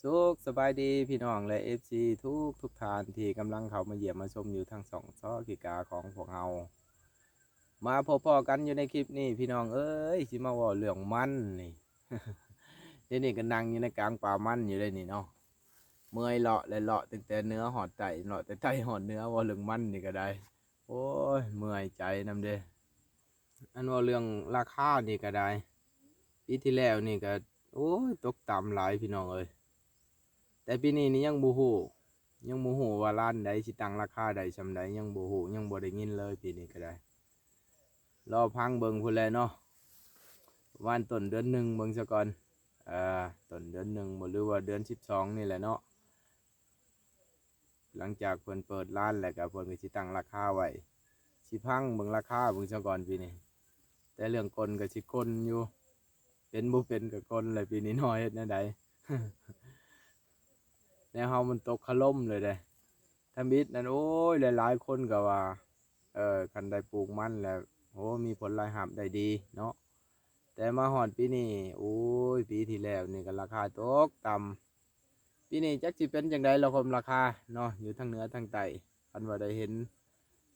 ສຸກສະບາຍດີພີ່ນ້ອງ ແລະ ເອັຟຊີ ທຸກໆທ່ານທີ່ກຳລັງເຂົ້າມາຢ້ຽມມາຊົມຢູ່ທາງຊ່ອງຊໍກິກາຂອງພວກເຮົາ. ມາພົບພໍ້ກັນຢູ່ໃນຄລິບນີ້ພີ່ນ້ອງເອີຍ, ຊິມາເວົ້າເລື່ອງມັນນີ້. ດຽວນີ້ກໍນັ່ງຢູ່ໃນກາງປ່າມັນຢູ່ເດ້ນີ້ເນາະ, ເມື່ອຍເລາະແລະເລາະຕັ້ງແຕ່ເໜືອຮອດໃຕ້, ເລາະແຕ່ໃຕ້ຮອດເໜືອ, ເວົ້າເລື່ອງມັນນີ້ກໍໄດ້ ໂອ້ຍ ເມື່ອຍໃຈນຳເດ້. ອັນເວົ້າເລື່ອງລາຄານີ້ກໍໄດ້ ປີທີ່ແລ້ວນີ້ກໍ ໂອ້ຍ ຕົກຕ່ຳຫຼາຍພີ່ນ້ອງເອີຍ, ແຕ່ປີນີ້ນີ້ຍັງບໍ່ຮູ້ ຍັງບໍ່ຮູ້ວ່າຮ້ານໃດຊິຕັ້ງລາຄາໄດ້ສ່ຳໃດ, ຍັງບໍ່ຮູ້ ຍັງບໍ່ໄດ້ຍິນເລີຍປີນີ້ກໍໄດ້. ລໍຟັງເບິ່ງພຸ້ນແຫຼະເນາະ, ປະມານຕົ້ນເດືອນໜຶ່ງເບິ່ງສາກ່ອນ, ເອີ ຕົ້ນເດືອນໜຶ່ງບໍ່ ຫຼືວ່າເດືອນສິບສອງນີ້ແຫຼະເນາະ. ຫຼັງຈາກເພິ່ນເປີດຮ້ານແລ້ວກໍເພິ່ນກໍຊິຕັ້ງລາຄາໄວ້, ຊິຟັງເບິ່ງລາຄາເບິ່ງສາກ່ອນປີນີ້. ແຕ່ເລື່ອງກົນກໍຊິກົນຢູ່, ເປັນບໍ່ເປັນກໍກົນແຫຼະປີນີ້ເນາະ, ເຮັດແນວໃດ. ແນວເຮົາມັນຕົກຄາລົມເລີຍເດ້. ທຳອິດນັ້ນ ໂອ້ຍ ຫຼາຍໆຄົນກໍວ່າ ເອີ ຄັນໄດ້ປູກມັນແລ້ວ ໂອ້ ມີຜົນລາຍຮັບໄດ້ດີເນາະ, ແຕ່ມາຮອດປີນີ້ ໂອ້ຍ ປີທີ່ແລ້ວນີ້ກໍລາຄາຕົກຕ່ຳ. ປີນີ້ຈັກຊິເປັນຈັ່ງໃດລະຄົມລາຄາເນາະ ຢູ່ທາງເໜືອທາງໃຕ້. ຄັນວ່າໄດ້ເຫັນ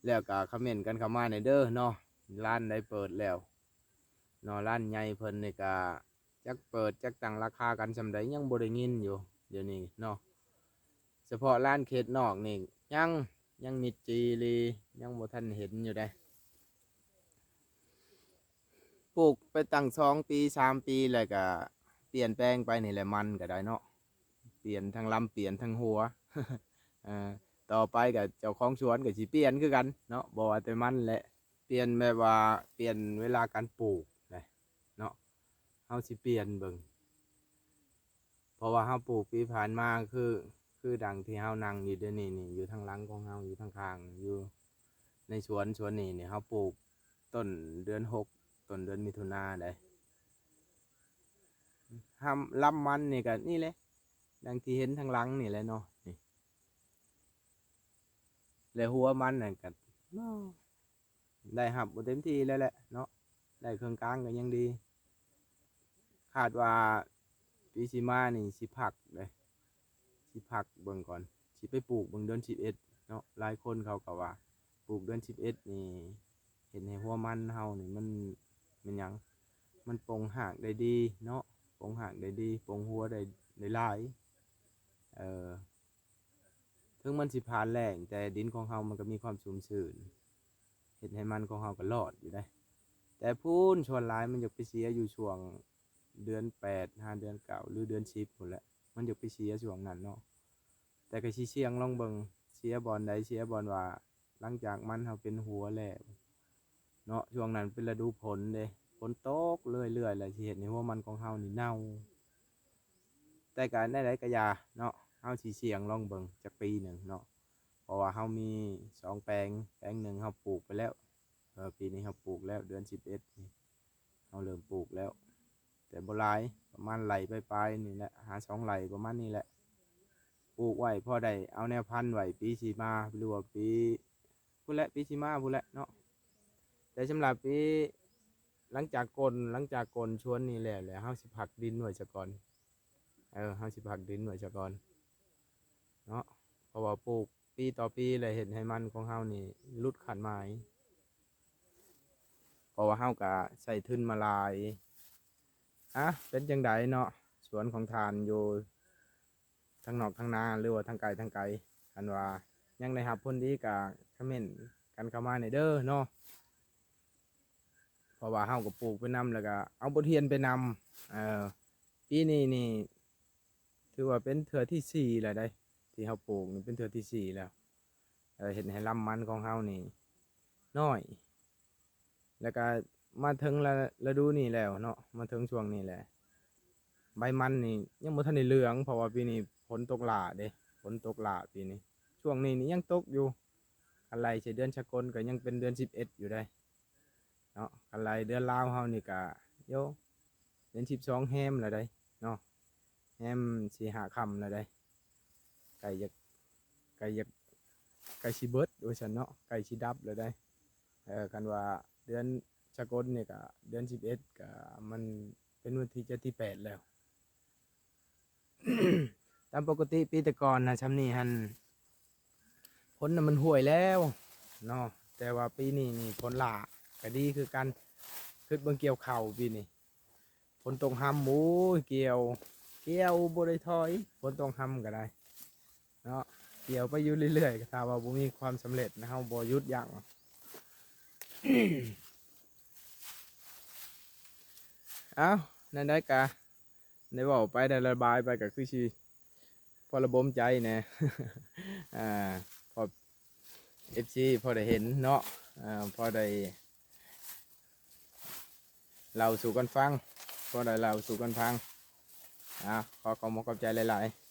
ແລ້ວກໍຄອມເມັນກັນເຂົ້າມາແດ່ເດີເນາະ, ຮ້ານໃດເປີດແລ້ວເນາະ, ຮ້ານໃຫຍ່ເພິ່ນນີ້ກໍຈັກເປີດຈັກຕັ້ງລາຄາກັນສ່ຳໃດ ຍັງບໍ່ໄດ້ຍິນຢູ່ດຽວນີ້ເນາະ. ສະເພາະຮ້ານເຂດນອກນີ້ຍັງ ຍັງມິດຈີ່ຫຼີ ຍັງບໍ່ທັນເຫັນຢູ່ເດ້. ປູກໄປຕັ້ງສອງປີສາມປີແລ້ວກະປ່ຽນແປງໄປນີ້ແຫຼະ, ມັນກໍໄດ້ເນາະ, ປ່ຽນທັງລຳ ປ່ຽນທັງຫົວ. ເອີ ຕໍ່ໄປກໍເຈົ້າຂອງສວນກໍຊິປ່ຽນຄືກັນເນາະ, ບໍ່ວ່າແຕ່ມັນແຫຼະ, ປ່ຽນແບບວ່າປ່ຽນເວລາການປູກໄດ໋ເນາະ, ເຮົາຊິປ່ຽນເບິ່ງ. ເພາະວ່າເຮົາປູກປີຜ່ານມາ ຄື ຄືດັ່ງທີ່ເຮົານັ່ງຢູ່ດຽວນີ້ນີ້ ຢູ່ທາງຫຼັງຂອງເຮົາ ຢູ່ທາງຂ້າງ ຢູ່ໃນສວນ ສວນນີ້ນີ້ ເຮົາປູກຕົ້ນເດືອນຫົກ ຕົ້ນເດືອນມິຖຸນາໄດ໋. ລຳມັນນີ້ກໍນີ້ແຫຼະ ດັ່ງທີ່ເຫັນທາງຫຼັງນີ້ແຫຼະເນາະ, ນີ້ ແລະຫົວມັນນັ້ນກໍ ໄດ້ຮັບບໍ່ເຕັມທີ່ແລ້ວແຫຼະເນາະ, ໄດ້ເຄິ່ງກາງກໍຍັງດີ. ຄາດວ່າປີຊິມານີ້ຊິພັກເດ້, ຊິພັກເບິ່ງກ່ອນ, ຊິໄປປູກເບິ່ງເດືອນສິບເອັດເນາະ. ຫຼາຍຄົນເຂົາກໍວ່າປູກເດືອນສິບເອັດນີ້ເຮັດໃຫ້ຫົວມັນເຮົານີ້ມັນ ແມ່ນຫຍັງ ມັນປົ່ງຮາກໄດ້ດີເນາະ, ປົ່ງຮາກໄດ້ດີ, ປົ່ງຫົວໄດ້ ໄດ້ຫຼາຍ. ເອີ ເຖິງມັນຊິຜ່ານແລ້ງ ແຕ່ດິນຂອງເຮົາມັນກໍມີຄວາມຊຸ່ມຊື່ນ, ເຮັດໃຫ້ມັນຂອງເຮົາກໍລອດຢູ່ເດ້. ແຕ່ພຸ້ນສ່ວນຫຼາຍມັນຢາກໄປເສຍຢູ່ຊ່ວງເດືອນແປດຫາເດືອນເກົ້າ ຫຼືເດືອນສິບພຸ້ນແຫຼະ, ມັນຢາກໄປເສຍຊ່ວງນັ້ນເນາະ. ແຕ່ກໍຊິສ່ຽງລອງເບິ່ງ, ເສຍບ່ອນໃດ ເສຍບ່ອນວ່າ ຫຼັງຈາກມັນເຮົາເປັນຫົວແລ້ວເນາະ, ຊ່ວງນັ້ນເປັນລະດູຝົນເດ້, ຝົນຕົກເລື້ອຍໆ ແລ້ວຊິເຮັດໃຫ້ຫົວມັນຂອງເຮົານີ້ເນົ່າ. ແຕ່ກະແນວໃດກະຢ່າເນາະ, ເຮົາຊິສ່ຽງລອງເບິ່ງຈັກປີໜຶ່ງເນາະ, ເພາະວ່າເຮົາມີສອງແປງ, ແປງໜຶ່ງເຮົາປູກໄປແລ້ວ, ເອີ ປີນີ້ເຮົາປູກແລ້ວ, ເດືອນສິບເອັດນີ້ເຮົາເລີ່ມປູກແລ້ວ, ແຕ່ບໍ່ຫຼາຍ, ປະມານໄລ່ປາຍໆນີ້ແຫຼະ, ຫາສອງໄລ່ປະມານນີ້ແຫຼະ. ປູກໄວ້ພໍໄດ້ເອົາແນວພັນໄວ້ປີຊິມາ ຫຼືວ່າປີພຸ້ນແຫຼະ, ປີຊິມາພຸ້ນແຫຼະເນາະ. ແຕ່ສຳລັບປີ ຫຼັງຈາກກົນ ຫຼັງຈາກກົນສວນນີ້ແລ້ວ ແລ້ວເຮົາຊິພັກດິນໄວ້ສາກ່ອນ, ເອີ ເຮົາຊິພັກດິນໄວ້ສາກ່ອນເນາະ, ເພາະວ່າປູກປີຕໍ່ປີ ແລ້ວເຮັດໃຫ້ມັນຂອງເຮົານີ້ຫຼຸດຄາດໝາຍ, ເພາະວ່າເຮົາກະໃຊ້ທຶນມາຫຼາຍ. ອາ ເປັນຈັ່ງໃດເນາະ ສວນຂອງທ່ານຢູ່ ທາງນອກທາງນາ ຫຼືວ່າທາງໃກ້ທາງໄກ, ຄັນວ່າຍັງໄດ້ຮັບຜົນດີກໍຄອມເມັນກັນເຂົ້າມາແດ່ເດີເນາະ, ເພາະວ່າເຮົາກໍປູກໄປນຳ ແລ້ວກໍເອົາບົດຮຽນໄປນຳ. ເອີ ປີນີ້ນີ້ຖືວ່າເປັນເທື່ອທີສີ່ແລ້ວໃດ໋ ທີ່ເຮົາປູກນີ້ເປັນເທື່ອທີສີ່ແລ້ວ, ເອີ ເຮັດໃຫ້ລຳມັນຂອງເຮົານີ້ນ້ອຍ. ແລ້ວກະມາເຖິງລະ ລະດູນີ້ແລ້ວເນາະ, ມາເຖິງຊ່ວງນີ້ແຫຼະ ໃບມັນນີ້ຍັງບໍ່ທັນໄດ້ເຫຼືອງ, ເພາະວ່າປີນີ້ຝົນຕົກຫຼ້າເດ້, ຝົນຕົກຫຼ້າປີນີ້. ຊ່ວງນີ້ນີ້ຍັງຕົກຢູ່, ຄັນໄລ່ໃສ່ເດືອນສາກົນກໍຍັງເປັນເດືອນສິບເອັດຢູ່ໃດ໋ເນາະ, ຄັນໄລ່ເດືອນລາວເຮົານີ້ກະ ໂຢ ເດືອນສິບສອງແຮມແລ້ວໃດ໋ເນາະ, ແຮມສີ່ຫ້າຄ່ຳແລ້ວໃດ໋, ໃກ້ຢາກ ໃກ້ຢາກ ໃກ້ຊິເບິດວ່າຊັ້ນເນາະ, ໃກ້ຊິດັບແລ້ວໃດ໋. ເອີ ຄັນວ່າເດືອນສາກົນນີ້ກະເດືອນສິບເອັດ ກະມັນເປັນວັນທີເຈັດ ທີແປດແລ້ວ. ຕາມປົກກະຕິປີແຕ່ກ່ອນນະ ຊ່ຳນີ້ຫັ້ນ ຝົນນະມັນຫ້ວຍແລ້ວເນາະ ແຕ່ວ່າປີນີ້ນີ້ຝົນຫຼ້າກະດີຄືກັນ. ຄຶດເບິ່ງກ່ຽວເຂົ້າປີນີ້ ຝົນຕົກຮຳ ໂອ້ຍ ກ່ຽວ ກ່ຽວບໍ່ໄດ້ຖອຍ ຝົນຕົກຮຳກະໄດ້ເນາະ ກ່ຽວໄປຢູ່ເລື້ອຍໆ ກະຖ້າວ່າບໍ່ມີຄວາມສຳເລັດ ເຮົາບໍ່ຢຸດຢັ້ງ. ເອົ້າ ແນວໃດກະໄດ້ເວົ້າໄປ ໄດ້ລະບາຍໄປ ກະຄືຊິພໍລະບົມໃຈແດ່ ອາ ພໍ ເອັຟຊີ ພໍໄດ້ເຫັນເນາະ ອາ ພໍໄດ້ເລົ່າສູ່ກັນຟັງ ພໍໄດ້ເລົ່າສູ່ກັນຟັງ. ອາ ຂໍຂອບອົກຂອບໃຈຫຼາຍໆ.